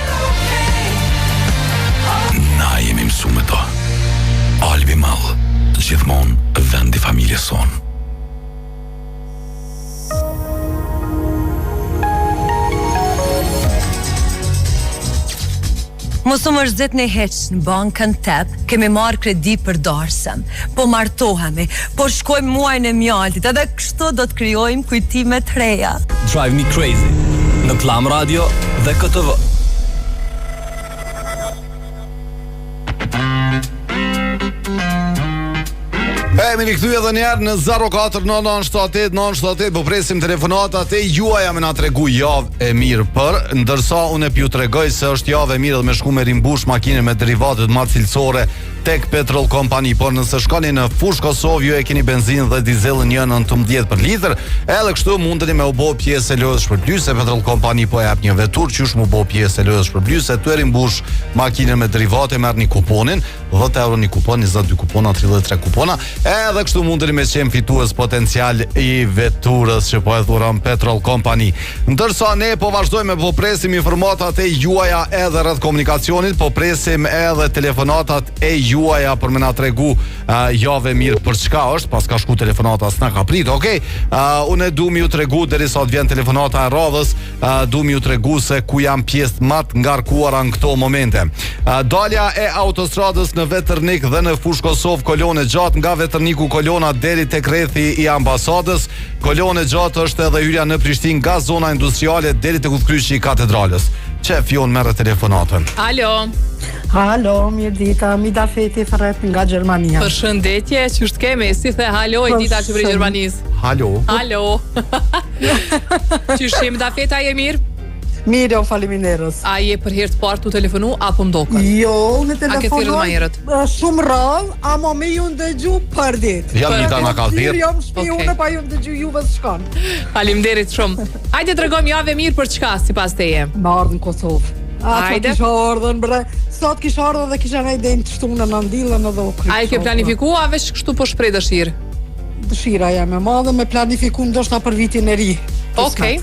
na jemi mësu me to. Albi Mall, gjithmonë vendi familjes sonë. Mos u mërzitni hiç në bankën TEB, kemi marrë kredi për darsëm, po martohemi, po shkojmë muajin e mjaltit, edhe kështu do të krijojmë kujtime të reja. Drive Me Crazy në Klan Radio dhe KTV. E, jemi rikthy edhe njëherë në 049978 978 Po presim telefonatat e juaja me na tregu javë e mirë për Ndërsa unë e p'ju tregoj se është javë e mirë edhe me shku me rimbush makinën me derivatet ma cilësore tek Petrol Company Por nëse shkoni në Fushë Kosovë ju e keni benzinë dhe dizelin 1.19 për litër Edhe kështu mundeni me u bo pjesë e lojës shpërblyese Petrol Company po jep një veturë qysh mu bo pjesë e lojës shpërblyese Tu e rimbush makinën me derivate merrni kuponin 10 euro një kupon, 22 kupona, 33 kupona. Edhe kështu mundeni me qenë fitues potencial i veturës që po e dhuron Petrol Company. Ndërsa ne po vazhdojmë po presim informatat e juaja edhe rreth komunikacionit, po presim edhe telefonatat e juaja për me na tregu uh, javë e mirë për çka është, pas ka shku telefonata s'na ka prit. Okej, uh, unë du me ju tregu derisa të vjen telefonata e radhës, uh, du me ju tregu se ku janë pjesët ma të ngarkuara në këto momente. Uh, dalja e autostradës në Veternik dhe në Fushë Kosovë kolonë e gjatë nga Veterniku kolona deri tek rrethi i ambasadës. Kolonë e gjatë është edhe hyrja në Prishtinë nga zona industriale deri tek udhkryqi i katedralës. Qef jon merre telefonatën. Alo. Halo, mirëdita, Mida Feti thërret nga Gjermania. Përshëndetje, qysh të kemi? Si the halo e dita që prej Gjermanisë. Halo. Halo. Qysh jemi da Feta je mirë? Mirë, jo, faleminderit. A je për herë të parë tu telefonu apo më doket? Jo, unë A ke thirrë telefonoj më herët? ë, shumë rrallë, ama me ju ndëgju për ditë. Ja, Mida na ka thirrë. Jam shtëpi Okej. unë pa ju ndëgju juve s'shkon. Faleminderit shumë. Hajde tregom javë e mirë për çka sipas teje? Me ardhë në Kosovë. A, sot Hajde. kisha ardhën, bre. Sot kisha ardhën dhe kisha nejt deri të shtunën në ndillën edhe u kryq. A e ke planifiku a veç kështu po shpreh dëshirë? Dëshira jam e madhe me planifiku ndoshta për vitin e ri. Okej.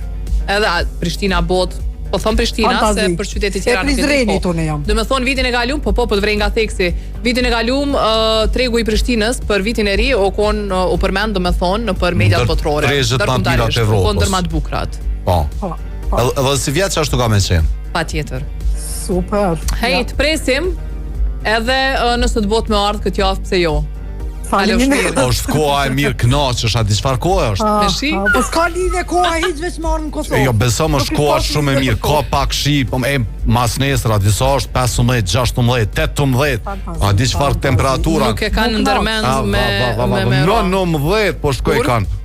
Edhe a, Prishtina bot, po thon Prishtina Fantazi. se për qytetet tjera E nuk e di, Prizrenit po. unë jam. Do me thonë vitin e kalum, po po po të vrej nga theksi. Vitin e kalum uh, tregu i Prishtinës për vitin e ri u kon uh, u përmend do me thonë në për mediat Ndër botërore. tregjet ma të mira të ndërkombëtarisht, u kon Evropës. ndër ma të bukurat. Po. Po. Edhe, edhe si vjet që ashtu ka me qenë. Patjetër. Super. Hej, të presim edhe uh, nëse të bot me ardh këtë javë pse jo. Faleminderit. Është koha e mirë kënaqesh, a di çfarë kohe është? Ah, Me shi? ah, Po s'ka lidhje koha hiç veç me ardhë në Kosovë. Jo, besom është Nuk i koha pas shumë e lidhje mirë, ka pak shi, po e mas nesër, a disa është 15, 16, 18, a di çfarë temperatura. Nuk e kanë ndërmend A, me va, va, va, me va, me No, 19, po shkoj Kur? kanë.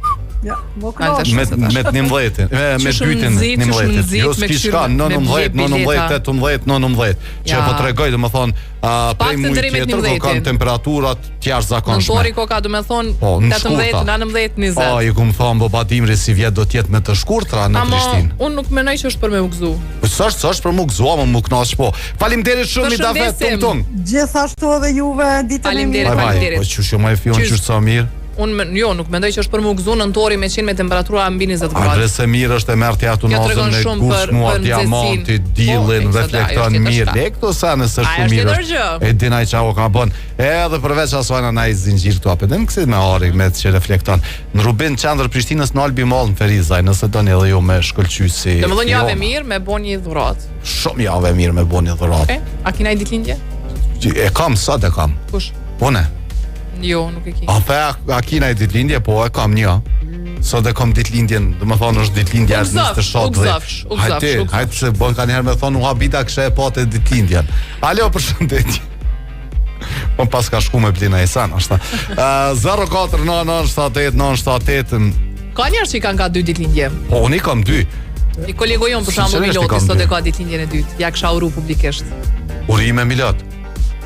Ja, më Hajde, Me me të 11-in, me me Qysh më dytin nxit, qysh më 11-it. nxit Jo, me s'ki kqyr shka, me- me 19, ble 19, bileta. 18, 19, që Ja. po tregoj, domethënë, uh, prej Paktën muajit deri me tjetër do 11-in. kanë temperaturat të jashtëzakonshme. Nëntori ko ka do me thonë Po, në 18, shkurta. 19, 20. Po, ju kum thonë, bo dimri si vjet do të jetë me të shkurtra në Ama Prishtinë. unë nuk mendoj që është për me u gëzu. Po s'është, s'është për mu gëzua, më mu kënaq po. Faleminderit shumë i Dafet, Përshëndesim. tung tung. Gjithashtu edhe juve ditën e Faleminderit, mirë. Bye bye. Po qysh jo më e fion Qysh. qysh sa mirë. Unë me, jo, nuk mendoj që është për mu gëzu nëntori me qenë me temperatura mbi 20 gradë. Adresë e mirë është e merr ti aty Kjo nazën tregon me shumë gush për- mua për diamanti, nxehtësinë. dillin, Po, e, reflekton ajo është mirë. tjetër Le këto sene se Ajo shumë është mirë tjetër është. gjë. E din ai çka o ka bën. Edhe përveç asaj na nai zinxhir këtu apo den kësi me ari me që reflekton. Në Rubin qendër Prishtinës në Albi Mall në Ferizaj, nëse doni edhe ju me shkëlqy si. Domethënë javë e Fiona. mirë me bo një dhuratë. Shumë javë e mirë me bo një dhuratë. Okej? A kina i ditëlindje? E kam sot e kam. Kush? Unë. Jo, nuk e ki. A the a, a kina i ditëlindje? Po e kam një. Sot e kam ditëlindjen, do të thonë është ditëlindja U gëzofsh, 27 u gëzofsh, u gëzofsh, Hajde, u gëzofsh. hajde se bën ka njëherë me thonë u habita këshe e patë ditëlindjen. Alo, përshëndetje. Po pas ka shku me blina i san, është. Uh, 049978 Ka njerëz që i kanë ka dy ditëlindje. Po unë i kam dy. Një kolegu jon për shembull Sinqerisht i Miloti kam sot dy. e ka ditëlindjen e dytë. Ja kisha uru publikisht. Urime Milot.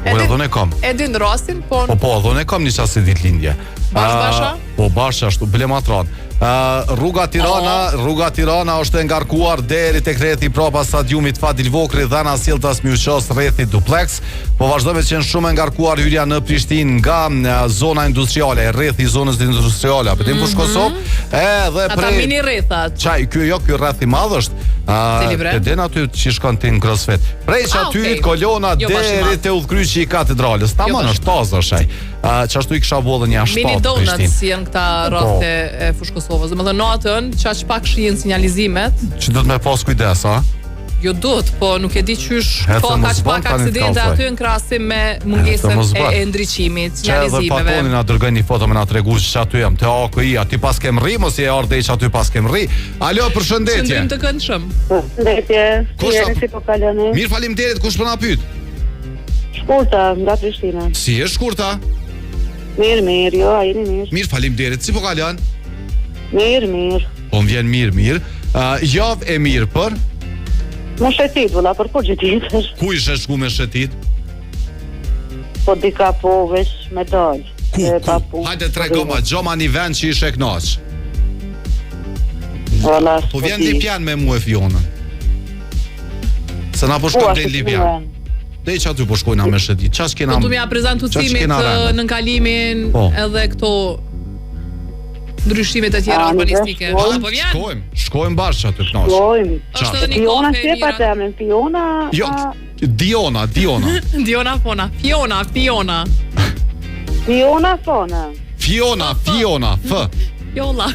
Po Edhe- edhe unë e kam. E din rastin, po Po po, edhe unë e kam një çast ditëlindje. Bash, Ë, basha? Po bash ashtu, ble matran. Ë rruga Tirana, rruga Tirana është e ngarkuar deri tek rrethi prapa stadiumit Fadil Vokri dhe na sjelltas Mjuqos rrethi duplex. Po vazhdon me qenë shumë e ngarkuar hyrja në Prishtinë nga e, zona industriale, rrethi i zonës industriale, apo mm -hmm. Kosovë, edhe ata prej mini rrethat. Çaj, ky jo, ky rreth i madh është. Cili Ë, bre? e din aty që shkon ti në CrossFit. Prej që Ah, aty okej. kolona Jo, bash i deri madh. te udhkryqi i katedralës. Tamam Jo, bash i është tazë është ai. Ë, që ashtu i kisha bo edhe një Mini 7 donuts Prishtinë. janë këta rrethe e Fushë Kosovës. Domethënë natën, çaq pak shihen sinjalizimet. Që do të me pas kujdes, a? Jo duhet, po nuk e di qysh Hece, ka mos kaq bën pak tani të aksidente kallzoj. aty në krahasim me Hece, mungesën mos e, bën. e ndriçimit, Që edhe sinjalizimeve. Fatoni na dërgoi një foto me na tregu që aty jam te AKI, aty pas kem rri, mos je ardhe që aty pas kem rri. Alo, përshëndetje. Qëndrim të këndshëm. Përshëndetje. Kush Jeni na- si po kaloni? Mirë faleminderit, kush po na pyet? Shkurta nga Prishtina. Si e shkurta? Mirë, mirë, jo, a jeni mirë. Mirë faleminderit. Si po kalon? Mirë, mirë. Po më vjen mirë, mirë. Uh, javë e mirë për Më shetit, vëlla, për kur gjë tjetër. ku ishe shku me shetit? Po dika po veç me dal. Ku, E, pa ku? punë. Hajde tregoma, gjoma një vend që ishe kënaq. Vëlla, Po vjen di. Lipjan me mua e Fionën. Se na po Ku shkojmë ashtu deri në si Lipjan. vend? Deri që aty po shkojna me shetit. Çaq kena. Po du m'ja prezantu Çaq cimit kena ë, rende. në kalimin Po. edhe këto ndryshimet e tjera A, nuk urbanistike. është, A, po vjen? Shkojmë, shkojmë bashkë aty kënaq. Shkojmë. Është edhe një Fiona kafe si e pa e mira. emrin? Fiona? Jo, a, Diona, Diona. Diona Fona, Fiona, Fiona. Fiona Fona. Fiona, Fiona, F. Fjolla.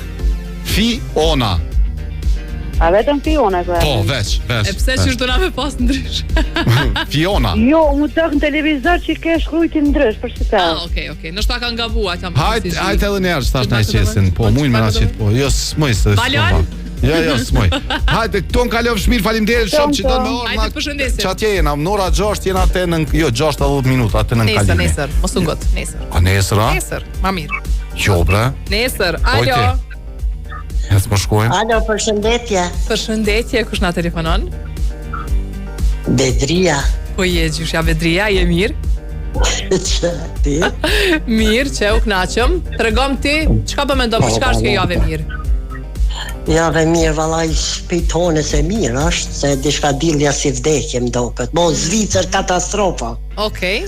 Fiona. A vetëm Fiona e ka Po, emrin? veç, veç. E pse veç. që do na me pas ndryshe? Fiona. Jo, mu dok në televizor që ke shkruajtin ndrysh për si ta. Ah, okay, okay. Ndoshta kanë gabuar ata. Hajt, hajt edhe një herë që tash na e Që qesin. Po, mujnë me na qit, po. Jo, s'muj se. Valon? Jo, jo, s'muj. Hajde, këtu në kalofsh mirë, faleminderit shumë që do të më orë. Hajde, të përshëndesim. Që atje jena, në ora 6 jena te në jo 6:10 minuta atë në Nesër, kalimi. nesër, mos u ngot, nesër. A nesër, a? Nesër, ma mirë. Jo, bre. Nesër, Oj, alo. ti. Ec po shkojmë. Alo, përshëndetje. Përshëndetje, kush na telefonon? Bedria. Po je gjyshja Bedria, je mirë? Që ti? Mirë, që u kënaqëm. Tregom ti, çka po mendon, për çka është kjo javë e mirë? Javë e mirë, vallai shpejtone se mirë është, se diçka dilja si vdekje më doket. Mo, Zvicër katastrofa. Okej.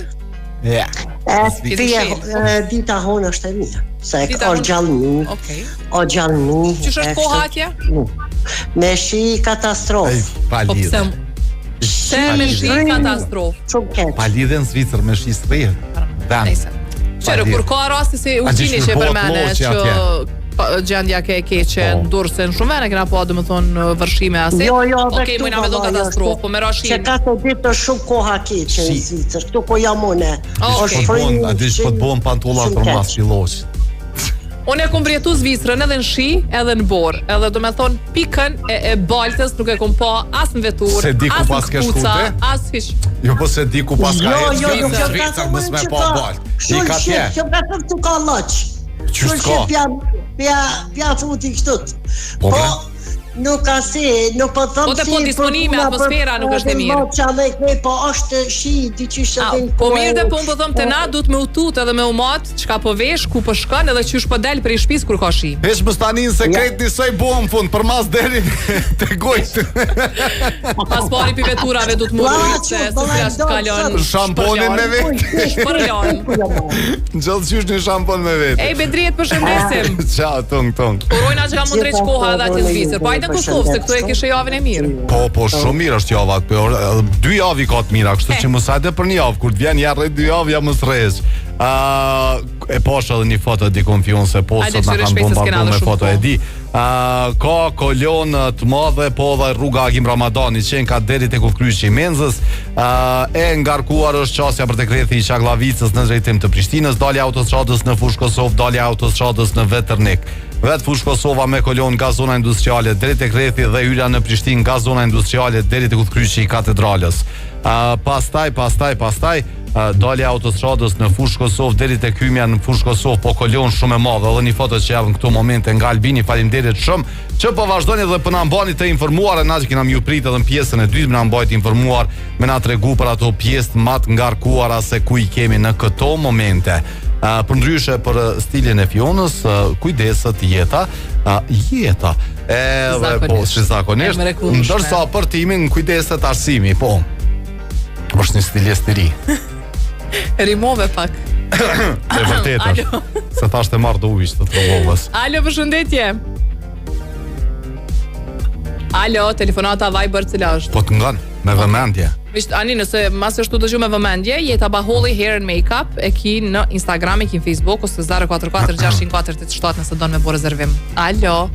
Ja. E, Zvicër. fije, e, dita honë është e mirë. Se Dita o honë- gjallni, Okej. o gjallni. Qysh është e, koha kështu- atje? Me shi katastrofë. Pa Po pse? lidhje. Pse me shi katastrofë? Shumë keq. Pa lidhje në Zvicër me shi s'rrihet. Vend. Nejse. Qëre, kur ka rasti si A Ulqini gjish që e në botë përmene loqe që atje. pa- gjendja ke e keqe Po. në Durrës, në shumë vende kena pa domethënë vërshime asi. Jo, jo, edhe Okej, këtu, mujna me thonë vallai, katastrofë, është- po me rashin. Që ka të ditë është shumë koha keqe në Zvicër. Këtu po jam unë. Po Është të bon, frymë, a dish po të bon pantollat shumë për keq. mas fillosh. Unë e kom përjetu Zvicrën edhe në shi, edhe në borë. Edhe do me thonë pikën e, e baltës nuk e kom pa as në veturë, Se di ku as në pas ke shku këpuca, ti? as hiç. Jo po se di ku pas ka Jo, ecë jo, kjo nuk në jam ka Zvicër thënë mos me që pa ka- balt. I Shumë ka shit, tje. Jam ka thënë që ka lloq. Qysh Shumë s'ka? shit pja pja pja futi kështu. Po, Po bre. Nuk ka si, nuk po them Po te si. po disponime, për puna, atmosfera për- nuk është e mirë. Moça dhe kre, po është shi, diqysh A, edhe në po kohë. mirë dhe po unë po them te na duhet me u tut edhe me u mat çka po vesh, ku po shkon edhe qysh po del prej shtëpisë kur ka shi. Veç mos tani se krejt njësoj bëhëm fund, për mas deri te gojt. Pas pari pi veturave duhet më rujt se se flash kalon. Shamponin me vete. Shpërlan. Gjallë qysh një shampon me vete. Ej Bedrijet përshëndesim. Ciao, tung tung. Urojna që ka mund drejt koha edhe atje në Zvicër. Po ajde në Kosovë se këtu e kishe javën e mirë. Po, po, shumë mirë është java. Po, edhe dy javë i ka të mira, kështu që mos hajde për një javë, kur të vjen ja rreth dy javë ja mos rresh. Ë, e posh edhe një foto dikun fion se po Hajde, sot na kqyre kanë shpejt se s'kena bombarduar edhe me shumë foto, e kohë. di. Ë, ka kolonë të madhe, po edhe rruga Agim Ramadani që ka deri tek udhkryqi i Menzës. Ë, e ngarkuar është qasja për tek rrethi i Çagllavicës në drejtim të Prishtinës, dalja e autostradës në Fushë Kosovë, dalja e autostradës në Veternik. Vet Fushë Kosova me kolonë nga zona industriale deri tek rrethi dhe hyrja në Prishtinë nga zona industriale deri tek udhkryqi i katedralës. Uh, pastaj, pastaj, pastaj uh, dalja e autostradës në Fushë Kosovë deri tek hymja në Fushë Kosovë po kolonë shumë e madhe. Edhe një foto që javën këto momente nga Albini, faleminderit shumë që po vazhdoni dhe po na mbani të informuar e na që kena m'ju prit edhe në pjesën e dytë me na mbajt informuar, me na tregu për ato pjesë më të ngarkuara se ku i kemi në këto momente. Uh, për ndryshe për stilin e Fionës, uh, kujdeset jeta, uh, jeta. Edhe po, Zakonisht. si zakonisht. E mrekullueshme. Ndërsa për timin kujdeset arsimi, po. Është një stilist i ri. Rimove pak. E vërtetë është. Alo. Se thash të marr do ujë të trovovës. Alo, përshëndetje. Alo, telefonata Viber cila është? Po të ngan me vëmendje. Misht, ani nëse mas është tu dëgju me vëmendje, Jeta Baholli Hair and Makeup e ki në Instagram, e ki në Facebook ose 044 604 87 nëse don me bo rezervim. Alo.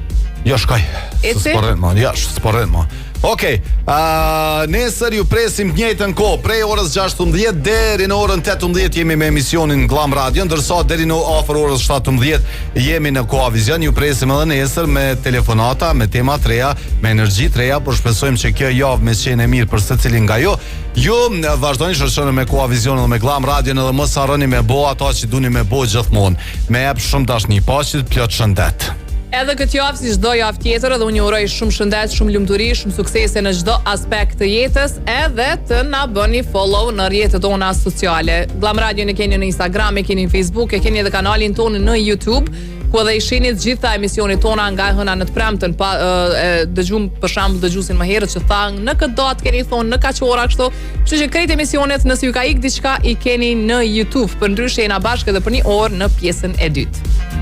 Jo shkoj. Eci? Se S'po rrin më, ja, s'po rrin më. Okej, uh, nesër ju presim të njëjtën kohë, prej orës 16 deri në orën 18 jemi me emisionin Glam Radio, ndërsa deri në afër orës 17 jemi në Koha Vizion. Ju presim edhe nesër me telefonata, me tema të reja, me energji të reja, por shpresojmë që kjo javë me qenë e mirë për secilin nga ju. Ju m, vazhdoni shoqëroni me Koha Vizion dhe me Glam Radio edhe mos harroni me bo ato që duni me bo gjithmonë. Me jep shumë dashni, paqit plot shëndet. Edhe këtë javë si çdo javë tjetër, edhe unë ju uroj shumë shëndet, shumë lumturi, shumë suksese në çdo aspekt të jetës, edhe të na bëni follow në rrjetet tona sociale. Glam Radio e keni në Instagram, e keni në Facebook, e keni edhe kanalin tonë në YouTube, ku edhe i shihni të gjitha emisionet tona nga e hëna në të premten, pa e, e, dëgjum për shembull dëgjuesin më herët që thanë në këtë datë keni thonë në kaq ora kështu. Kështu që krejt emisionet nëse ju ka ik diçka i keni në YouTube. Përndryshe jena bashkë edhe për një orë në pjesën e dytë.